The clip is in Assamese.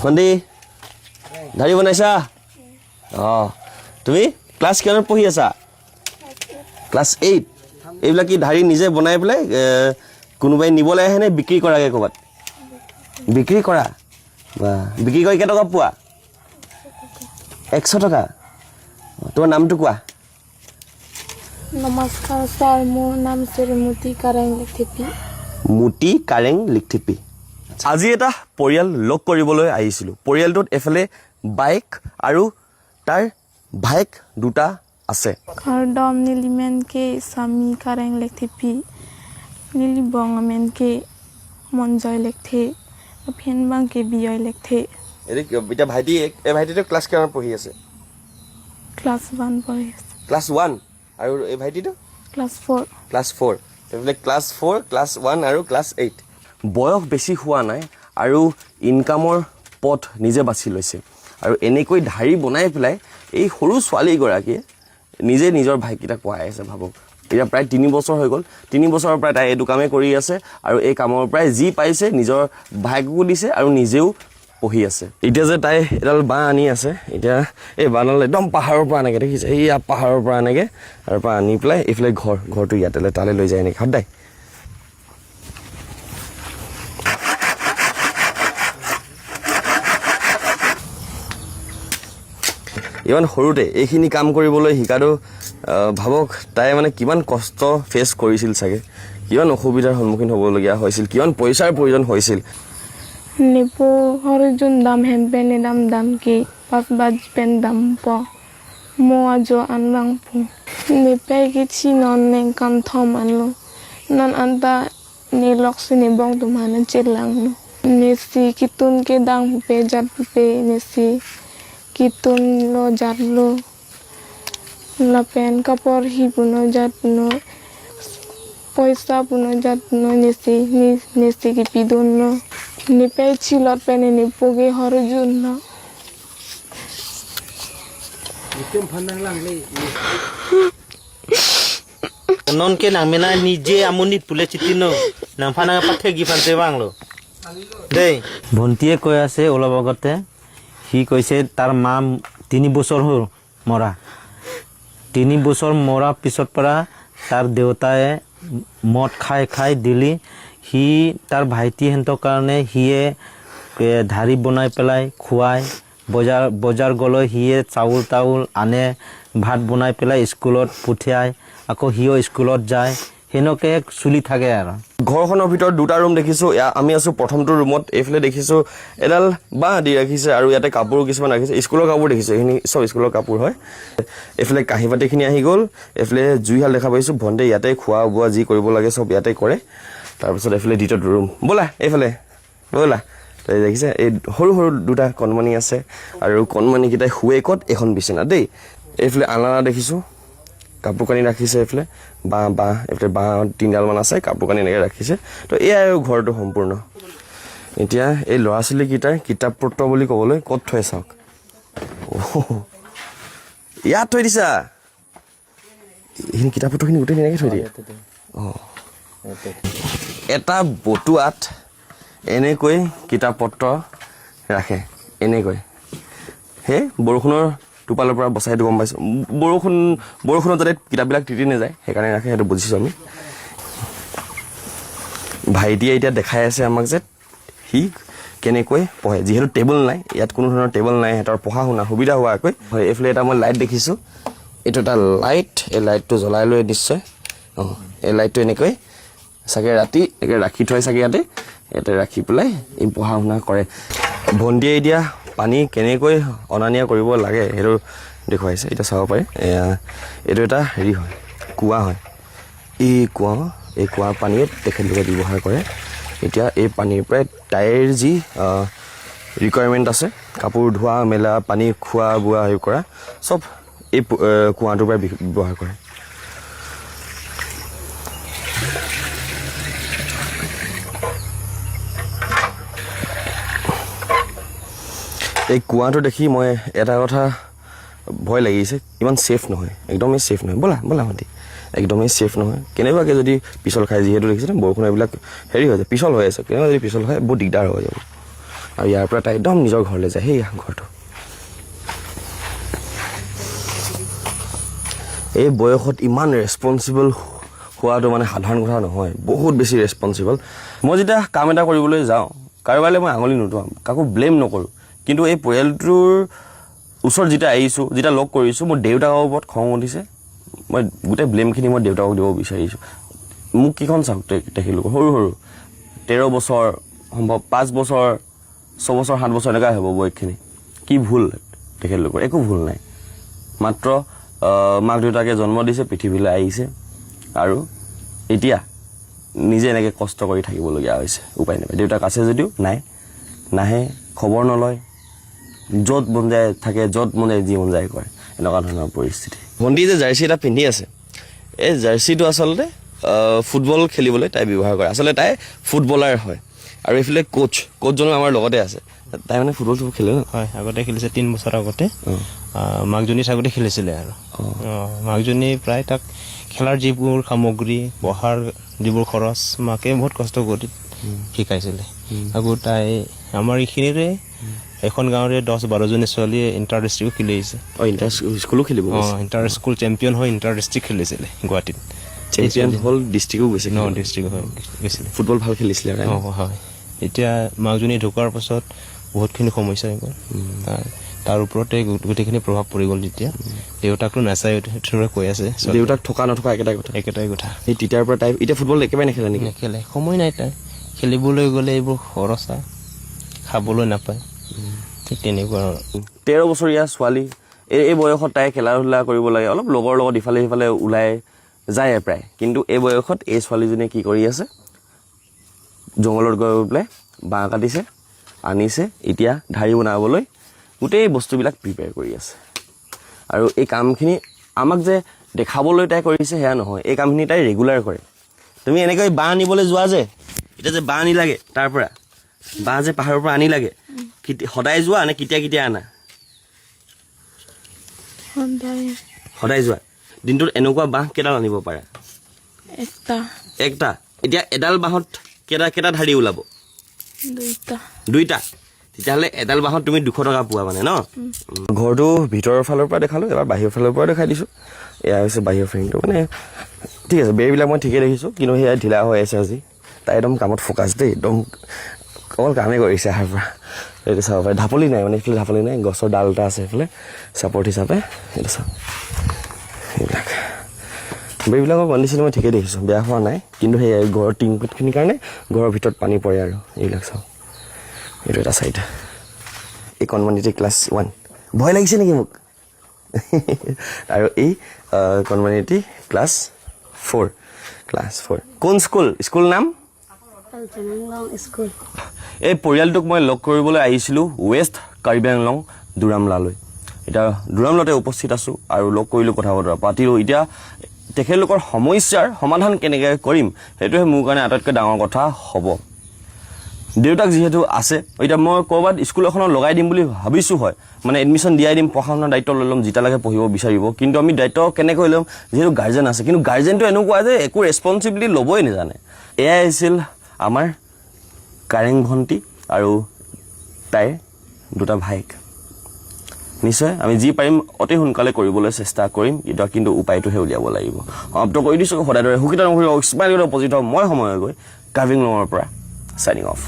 ভণ্টি, ঢাৰি বনাইছা? অঁ, তুমি ক্লাছ কিমানত পঢ়ি আছা? Class 8। এইবিলাক কি ঢাৰি নিজে বনাই পেলাই কোনোবাই নিবলৈ আহেনে বিক্ৰী কৰাগৈ ক'ৰবাত? বিক্ৰী কৰা? বা, বিক্ৰী কৰি কেইটকা পোৱা? 100 টকা। তোমাৰ নামটো কোৱা। নমস্কাৰ ছাৰ, মোৰ নাম শ্ৰীমতী কাৰেং লেথেপি। মুটি কাৰেং লিকথিপি। আজি এটা পৰিয়াল লগ কৰিবলৈ আহিছিলোঁ। পৰিয়ালটোত এফালে বাইক আৰু তাৰ ভায়েক দুটা আছে। Kardom nilimen ke Sami Kareng Lekthepi, nilibong amen ke Monjoy Lekthe, Phenbang ke Biyoy Lekthe. এতিয়া ভাইটি, এই ভাইটিটো ক্লাছ কিমানত পঢ়ি আছে? ক্লাছ 1 পঢ়ি আছে। ক্লাছ 1। আৰু এই ভাইটিটো? Class 4। Class 4। এইফালে ক্লাছ 4, ক্লাছ 1 আৰু ক্লাছ 8। বয়স বেছি হোৱা নাই আৰু ইনকামৰ পথ নিজে বাছি লৈছে আৰু এনেকৈ ঢাৰি বনাই পেলাই এই সৰু ছোৱালীগৰাকীয়ে নিজে নিজৰ ভাইকেইটাক পঢ়াই আছে। ভাবক, এতিয়া প্ৰায় 3 বছৰ হৈ গ'ল। 3 বছৰৰ পৰাই তাই এইটো কামেই কৰি আছে আৰু এই কামৰ পৰাই যি পাইছে নিজৰ ভাইককো দিছে আৰু নিজেও পঢ়ি আছে। এতিয়া যে তাই এডাল বাঁহ আনি আছে, এতিয়া এই বাঁহডাল একদম পাহাৰৰ পৰা আনেগৈ, দেখিছে, এইয়া পাহাৰৰ পৰা আনেগৈ। তাৰ পৰা আনি পেলাই এইফালে ঘৰটো ইয়াতে তালৈ লৈ যায় এনেকৈ সদায়। ইমান সৰুতে এইখিনি কাম কৰিবলৈ শিকাটো, ভাবক তাই মানে কিমান কষ্ট ফেচ কৰিছিল চাগে, কিমান অসুবিধাৰ সন্মুখীন হ'বলগীয়া হৈছিল, কিমান পইচাৰ প্ৰয়োজন হৈছিল। Nepo horjun dam hempe ne dam dam ke pas baj pen dam po mo ajo anrang pu ne pe ki chi non ne kan thom anlo non anta ne lok si ne bong tu mana chelang no ne si kitun ke dang pe jat pe ne si kitun lo jat lo la pen kapor hi puno jat puno পইচা পুনো jat puno ne si ne si ki pidun no ni pe chi lot pe ne ni poge horjun no. Non ke nang mena নিজে আমনি পুলে চিতিনো nang phana pathe gi phante banglo দেই। ভণ্টিয়ে কৈ আছে অলপ আগতে, সি কৈছে তাৰ মা 3 বছৰ হ'ল মৰা। 3 বছৰ মৰাৰ পিছত পৰা তাৰ দেউতাই মদ খাই খাই দিলি। সি তাৰ ভাইটিহঁতৰ কাৰণে সিয়ে ঢাৰি বনাই পেলাই খুৱাই, বজাৰ গ'লে সিয়ে চাউল তাউল আনে, ভাত বনাই পেলাই স্কুলত পঠিয়ায়, আকৌ সিও স্কুলত যায়, সেনেকৈ চলি থাকে আৰু। ঘৰখনৰ ভিতৰত দুটা ৰুম দেখিছোঁ। আমি আছোঁ প্ৰথমটো ৰুমত। এইফালে দেখিছোঁ এডাল বাঁহ দি ৰাখিছে আৰু ইয়াতে কাপোৰ কিছুমান ৰাখিছে। স্কুলৰ কাপোৰ দেখিছোঁ, এইখিনি চব স্কুলৰ কাপোৰ হয়। এইফালে কাঁহী বাতিখিনি আহি গ'ল। এইফালে জুইশাল দেখা পাইছোঁ। ভণ্টিয়ে ইয়াতে খোৱা বোৱা যি কৰিব লাগে চব ইয়াতে কৰে। তাৰপিছত এইফালে দ্বিতীয়টো ৰুম, ব'লা এইফালে ব'লা। এই দেখিছে, এই সৰু সৰু দুটা কণমানি আছে আৰু কণমানিকেইটাই শুৱে ক'ত? এইখন বিচনাত দেই। এইফালে আলনা দেখিছোঁ, কাপোৰ কানি ৰাখিছে। এইফালে বাঁহ, এইফালে বাঁহ তিনিডালমান আছে, কাপোৰ কানি এনেকৈ ৰাখিছে। তো এয়াই আৰু ঘৰটো সম্পূৰ্ণ। এতিয়া এই ল'ৰা ছোৱালীকেইটাৰ কিতাপ পত্ৰ বুলি ক'বলৈ ক'ত থৈ চাওক। অহ, ইয়াত থৈ দিছা এইখিনি কিতাপ পত্ৰখিনি গোটেই এনেকৈ থৈ দিয়ে। অঁ, এটা বটুৱাত এনেকৈ কিতাপ পত্ৰ ৰাখে এনেকৈ। সেই বৰষুণৰ টোপালৰ পৰা বচাই, সেইটো গম পাইছোঁ। বৰষুণত যাতে কিতাপবিলাক তিতি নাযায় সেইকাৰণে ৰাখে, সেইটো বুজিছোঁ আমি। ভাইটিয়ে এতিয়া দেখাই আছে আমাক যে সি কেনেকৈ পঢ়ে। যিহেতু টেবুল নাই ইয়াত, কোনো ধৰণৰ টেবুল নাই, সিহঁতৰ পঢ়া শুনা সুবিধা হোৱাকৈ হয়। এইফালে এটা মই লাইট দেখিছোঁ, এইটো এটা লাইট। এই লাইটটো জ্বলাই লৈ নিশ্চয়, অঁ, এই লাইটটো এনেকৈ চাগে ৰাতি এনেকৈ ৰাখি থয় চাগে ইয়াতে। ইয়াতে ৰাখি পেলাই এই পঢ়া শুনা কৰে। ভণ্টিয়ে এতিয়া পানী কেনেকৈ অনা নিয়া কৰিব লাগে সেইটো দেখুৱাইছে। এতিয়া চাব পাৰে, এয়া এইটো এটা হেৰি হয়, কুঁৱা হয়। এই কুঁৱাৰ পানীয়ে তেখেতলোকে ব্যৱহাৰ কৰে। এতিয়া এই পানীৰ পৰাই তাইৰ যি ৰিকুৱাৰমেণ্ট আছে, কাপোৰ ধোৱা মেলা, পানী খোৱা বোৱা হেৰি কৰা, চব এই কুঁৱাটোৰ পৰাই ব্যৱহাৰ কৰে। এই কুঁৱাটো দেখি মই এটা কথা ভয় লাগিছে, ইমান ছেফ নহয়, একদমেই ছেফ নহয়। ব'লা ব'লা ভণ্টি, একদমেই ছেফ নহয়। কেনেবাকৈ যদি পিছল খায়, যিহেতু দেখিছে ন বৰষুণ এইবিলাক হেৰি হৈ আছে, পিছল হৈ আছে, কেনেবা যদি পিছল হয় বহুত দিগদাৰ হৈ যাব। আৰু ইয়াৰ পৰা তাই একদম নিজৰ ঘৰলৈ যায়। সেই ঘৰটো। এই বয়সত ইমান ৰেচপনচিবল হোৱাটো মানে সাধাৰণ কথা নহয়, বহুত বেছি ৰেচপনচিবল। মই যেতিয়া কাম এটা কৰিবলৈ যাওঁ, কাৰোবালৈ মই আঙুলি নুটোৱাম, কাকো ব্লেম নকৰোঁ, কিন্তু এই পৰিয়ালটোৰ ওচৰত যেতিয়া আহিছোঁ, যেতিয়া লগ কৰিছোঁ, মোৰ দেউতাকৰ ওপৰত খং উঠিছে। মই গোটেই ব্লেমখিনি মই দেউতাকক দিব বিচাৰিছোঁ। মোক কেইখন চাওক, তেখেতলোকৰ সৰু সৰু, 13 বছৰ, সম্ভৱ 5 বছৰ, 6 বছৰ, 7 বছৰ এনেকুৱাই হ'ব বয়সখিনি। কি ভুল তেখেতলোকৰ? একো ভুল নাই। মাত্ৰ মাক দেউতাকে জন্ম দিছে, পৃথিৱীলৈ আহিছে আৰু এতিয়া নিজে এনেকৈ কষ্ট কৰি থাকিবলগীয়া হৈছে, উপায় নাপায়। দেউতাক আছে যদিও নাই, নাহে, খবৰ নলয়, য'ত মন যায় থাকে, য'ত মন যায় যি মন যায় কৰে, এনেকুৱা ধৰণৰ পৰিস্থিতি। ভণ্টি যে জাৰ্চি এটা পিন্ধি আছে, এই জাৰ্চিটো আচলতে ফুটবল খেলিবলৈ তাই ব্যৱহাৰ কৰে। আচলতে তাই ফুটবলাৰ হয়। আৰু এইফালে কোচজনো আমাৰ লগতে আছে। তাই মানে ফুটবল চুটবল খেলে ন? হয়, আগতে খেলিছে, 3 বছৰ আগতে। মাকজনী থাকোঁতে খেলিছিলে আৰু মাকজনী প্ৰায় তাক খেলাৰ যিবোৰ সামগ্ৰী, পঢ়াৰ যিবোৰ খৰচ, মাকে বহুত কষ্ট কৰি শিকাইছিলে। আকৌ তাই আমাৰ এইখিনিৰে এখন গাঁৱৰে 10-12জনী ছোৱালীয়ে ইণ্টাৰ ডিষ্ট্ৰিক্টো খেলি আহিছে। অঁ, ইণ্টাৰ স্কুলো খেলিব? অঁ, ইণ্টাৰ স্কুল চেম্পিয়ন হৈ ইণ্টাৰ ডিষ্ট্ৰিক্ট খেলিছিলে গুৱাহাটীত। চেম্পিয়ন হ'ল, ডিষ্ট্ৰিক্টো গৈছে? ন, ডিষ্ট্ৰিক্ট হৈ গৈছিলে। ফুটবল ভাল খেলিছিলে আৰু তাই ন? অঁ, হয়। এতিয়া মাকজনী ঢুকোৱাৰ পাছত বহুতখিনি সমস্যা হৈ গ'ল। তাৰ ওপৰতে গোটেইখিনি প্ৰভাৱ পৰি গ'ল। যেতিয়া দেউতাকটো নাচায়, সেইটোৰে কৈ আছে ছোৱালী। দেউতাক থকা নথকা একেটাই কথা। একেটাই কথা। সেই তেতিয়াৰ পৰা তাই এতিয়া ফুটবল একেবাৰে নেখেলে নেকি? নেখেলে, সময় নাই। তাই খেলিবলৈ গ'লে এইবোৰ খৰচা, খাবলৈ নাপায়, ঠিক তেনেকুৱা আৰু। 13 বছৰীয়া ছোৱালী, এই বয়সত তাই খেলা ধূলা কৰিব লাগে, অলপ লগৰ লগত ইফালে সিফালে ওলাই যায় প্ৰায়। কিন্তু এই বয়সত এই ছোৱালীজনীয়ে কি কৰি আছে? জংঘলত গৈ পেলাই বাঁহ কাটিছে, আনিছে, এতিয়া ঢাৰি বনাবলৈ গোটেই বস্তুবিলাক প্ৰিপেয়াৰ কৰি আছে। আৰু এই কামখিনি আমাক যে দেখাবলৈ তাই কৰিছে সেয়া নহয়, এই কামখিনি তাই ৰেগুলাৰ কৰে। তুমি এনেকৈ বাঁহ আনিবলৈ যোৱা যে, এতিয়া যে বাঁহ আনিলাগে, তাৰ পৰা বাঁহ যে পাহাৰৰ পৰা আনিলাগে, সদায় যোৱা নে কেতিয়া কেতিয়া আনা? সদায়। সদায় যোৱা। দিনটোত এনেকুৱা বাঁহ কেইডাল আনিব পাৰা? একটা। একটা। এতিয়া এডাল বাঁহত কেইটা কেইটা ঢাৰি ওলাব? দুইটা। দুইটা। তেতিয়াহ'লে এডাল বাঁহত তুমি 200 টকা পোৱা মানে ন? ঘৰটো ভিতৰৰ ফালৰ পৰা দেখালোঁ, এবাৰ বাহিৰৰ ফালৰ পৰা দেখাই দিছোঁ। এয়া হৈছে বাহিৰৰ ফ্ৰেমটো। মানে ঠিক আছে, বেৰবিলাক মই ঠিকেই দেখিছোঁ, কিন্তু সেয়া ঢিলা হৈ আছে আজি। তাই একদম কামত ফ'কাছ দেই, একদম অকল কামেই কৰিছে অহাৰ পৰা। এইটো চাব পাৰে, ঢাপলি নাই, মানে এইফালে ঢাপলি নাই, গছৰ ডাল এটা আছে এইফালে ছাপৰ্ট হিচাপে। এইটো চাওক, এইবিলাক বেৰবিলাকৰ কণ্ডিশ্যন মই ঠিকেই দেখিছোঁ, বেয়া হোৱা নাই। কিন্তু সেই ঘৰৰ টিংখিনিৰ কাৰণে ঘৰৰ ভিতৰত পানী পৰে। আৰু এইবিলাক চাওক, এইটো এটা চাইড। এই কণমানিটি ক্লাছ 1। ভয় লাগিছে নেকি মোক? আৰু এই কণমানিটি ক্লাছ 4, ক্লাছ 4। কোন স্কুল? স্কুল নাম? স্কুল। এই পৰিয়ালটোক মই লগ কৰিবলৈ আহিছিলোঁ ৱেষ্ট কাৰ্বি আংলং দুৰামলালৈ। এতিয়া দুৰামলাতে উপস্থিত আছোঁ আৰু লগ কৰিলোঁ, কথা বতৰা পাতিলোঁ। এতিয়া তেখেতলোকৰ সমস্যাৰ সমাধান কেনেকৈ কৰিম, সেইটোহে মোৰ কাৰণে আটাইতকৈ ডাঙৰ কথা হ'ব। দেউতাক যিহেতু আছে, এতিয়া মই ক'ৰবাত স্কুল এখনত লগাই দিম বুলি ভাবিছোঁ হয়, মানে এডমিশ্যন দিয়াই দিম, পঢ়া শুনাৰ দায়িত্ব লৈ ল'ম যেতিয়ালৈকে পঢ়িব বিচাৰিব। কিন্তু আমি দায়িত্ব কেনেকৈ ল'ম, যিহেতু গাৰ্জেন আছে, কিন্তু গাৰ্জেনটো এনেকুৱা যে একো ৰেচপনচিবিলিটি ল'বই নাজানে। এয়াই আছিল আমাৰ কাৰেং ভণ্টি আৰু তাইৰ দুটা ভায়েক। নিশ্চয় আমি যি পাৰিম অতি সোনকালে কৰিবলৈ চেষ্টা কৰিম। এতিয়া কিন্তু উপায়টোহে উলিয়াব লাগিব। সমাপ্ত কৰি দিছোঁ। সদায় দৰে সুখী নকৰিব, স্মাইল কৰি উপস্থিত হওঁ মই সময় গৈ কাৰ্বি আংলঙৰ পৰা, চাইনিং অফ।